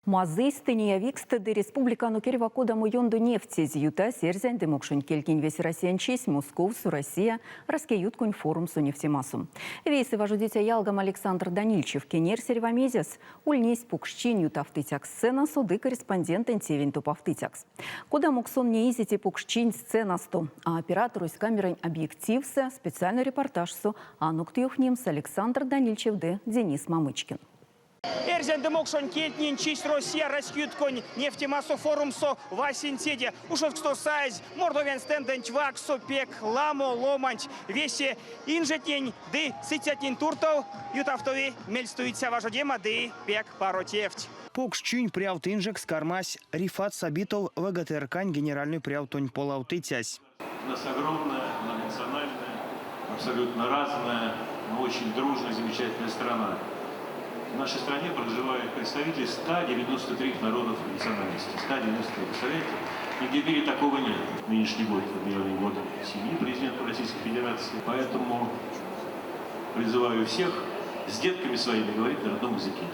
Мазыйстэ неявикстэ ды республиканок эрьва кодамо ёндо невтезь ютась эрзянь ды мокшонь кельтнень весероссиянь чись Московсо, Россия, раськеютконь форумсо невтемасо. Вейсэ важодиця ялгам Александр Данильчев кенерсь эрьва мезес, ульнесь покшчинь ютавтыцякс сценасо ды корреспондентэнь тевень топавтыцякс. Кодамо сон неизе те покшчинь сценасто, а операторось камерань объективсэ, специальной репортажсо анокт ёвтнемс Александр Данильчев ды Денис Мамычкин. Эрзянь ды мокшонь кельтнень чись Россия раськеютконь невтемасо форумсо васенцеде. Ушодксто саезь Мордовиянь стендэнть вакссо пек ламо ломанть. Весе инжетнень ды сыцятнень туртов ютавтови мельстуиця важодема ды пек паро тевть. Покш чинь прявт инжекс кармась Рифат Сабитов ВГТРК-нь генеральной прявтонь полавтыцясь. У нас огромная, многонациональная, абсолютно разная, но очень дружная, замечательная страна. В нашей стране проживают представители 193 народов и национальностей. 193, представляете? Нигде в мире такого нет. Нынешний год объявлен годом семьи президента Российской Федерации. Поэтому призываю всех с детками своими говорить на родном языке.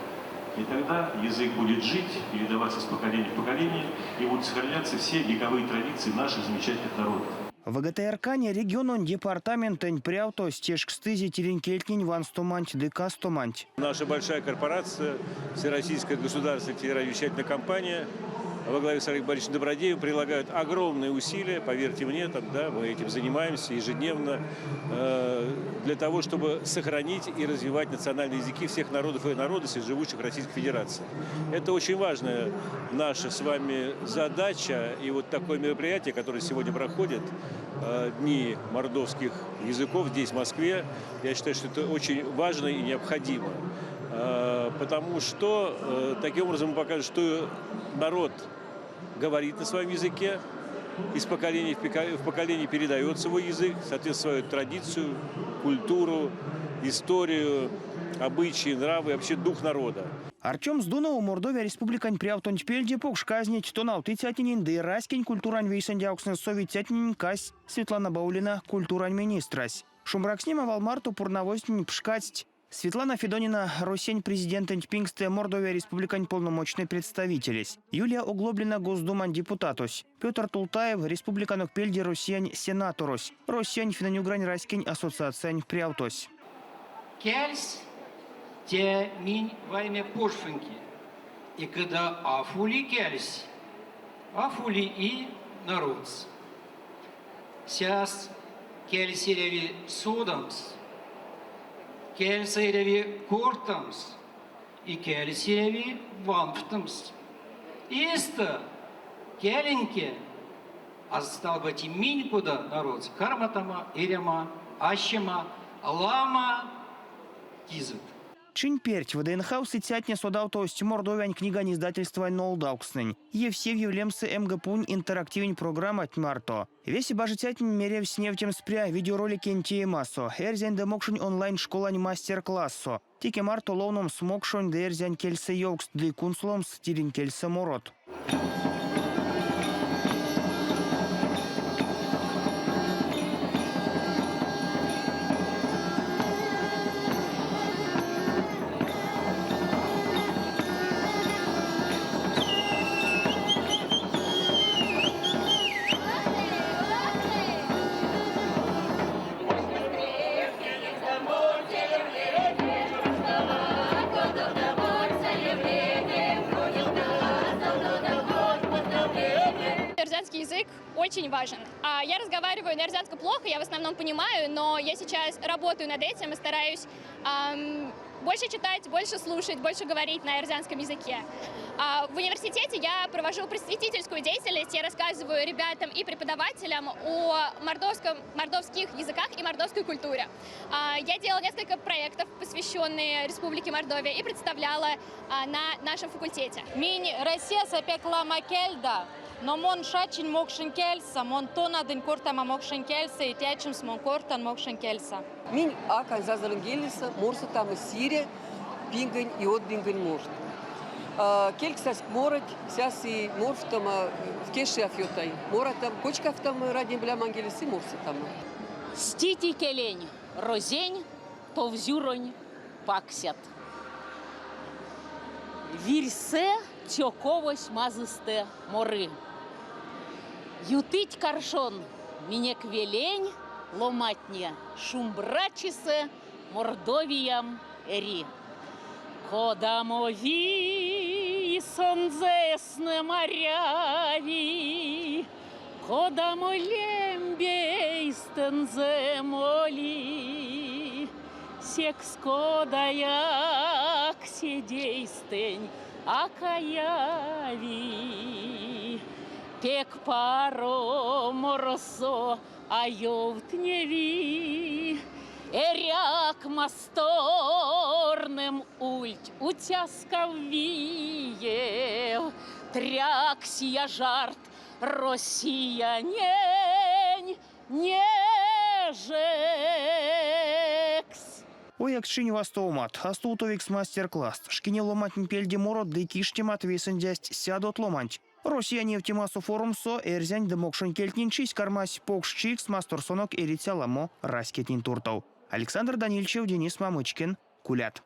И тогда язык будет жить, передаваться с поколения в поколение, и будут сохраняться все вековые традиции наших замечательных народов. ВГТРК-нь региононь департаментэнь прявтось тешкстызе тиринь кельтнень ванстоманть ды кастоманть. Наша большая корпорация, Всероссийская государственная телерадиовещательная компания во главе с Олегом Борисовичем Добродеевым прилагают огромные усилия, поверьте мне, там, да, мы этим занимаемся ежедневно, для того, чтобы сохранить и развивать национальные языки всех народов и народностей, живущих в Российской Федерации. Это очень важная наша с вами задача. И вот такое мероприятие, которое сегодня проходит, Дни мордовских языков здесь, в Москве, я считаю, что это очень важно и необходимо. Потому что таким образом мы покажем, что народ говорит на своем языке, из поколения в поколение передает свой язык, соответственно, свою традицию, культуру, историю, обычаи, нравы, вообще дух народа. Артём Здунов Мордовия Республикань прявтонть пельде покш казнеть тонавтыцятненень ды раськень культурань вейсэндявкстнэс совицятненень казсь Светлана Баулина культурань министрась. Шумбракстнема вал марто пурнавозтнень пшкадсть Светлана Федонина, Россиянь президентэнть пингстэ Мордовия Республикань полномочной представителесь, Юлия Оглоблина Госдумань депутатось, Петр Тултаев, республиканок пельде Россиянь сенаторось, Россиянь финнань-угрань раськень ассоциациянь прявтось. Кельсь те минь вайме пошфынки, и когда афули кельсь, афули и народс. Сяс кельсь эряви содамс, кельсэ эряви кортамс, и кельсь эряви ванстомс. Исто келеньке, а стал быть и минь кода народс карматама эряма, ащема, лама кизэт. Чинь перть ВДНХ-в сыцятне содавтовсть Мордовиянь книгань издательствань нолдавкстнэнь, Евсевьев лемсэ МГПУ-нь интерактивень программанть марто. Весе бажицятнень меревсь невтемс пря видеороликень теемасо, эрзянь ды мокшонь онлайн-школань мастер-классо. Теке марто ловномс мокшонь ды эрзянь кельсэ ёвкст ды кунсоломс тиринь кельсэ морот. Эрзянский язык очень важен. Я разговариваю на эрзянском плохо, я в основном понимаю, но я сейчас работаю над этим и стараюсь больше читать, больше слушать, больше говорить на эрзянском языке. В университете я провожу просветительскую деятельность, я рассказываю ребятам и преподавателям о мордовских языках и мордовской культуре. Я делала несколько проектов, посвященные Республике Мордовия, и представляла на нашем факультете. Минь Россиясо пек ламо кельде, но мон шачинь мокшонь кельсэ, мон тонадынь кортамо мокшонь кельсэ и тячимс мон кортан мокшонь кельсэ. Минь а казязоронь кельсэ морсетано сыре пингень и од пингень морот. Кельксэсь морыть, сяс и морфтомо кеше афётай. Моратам, кочкавтомо раднем блямангелес и морсетано. Стить икелень розень, товзюронь паксят. Вирьсэ. Цёковось мазыстэ моры. Ютыть каршон минек велень ломатне, Шумбрачисэ Мордовиям эри. Кодамо вий сонзэ эснэ маряви, Кодамо лембе эйстэнзэ моли, Секс кодаяк седейстэнь а каяви. Пек паро моросо а ёвтневи. Эряк масторнэм ульть уцяскав виев, Тряк сияжарт Россиянень нежекс. Ояксчинь вастовомат, а стувтовикс мастер-класст, шкине ломантнень пельде морот ды киштемат вейсэндясть сядот ломанть. Россия невтемасо форумсо эрзянь ды мокшонь кельтнень чись кармась покш чикс масторсонок эриця ламо раськетнень туртов. Александр Данильчев, Денис Мамычкин. Кулят.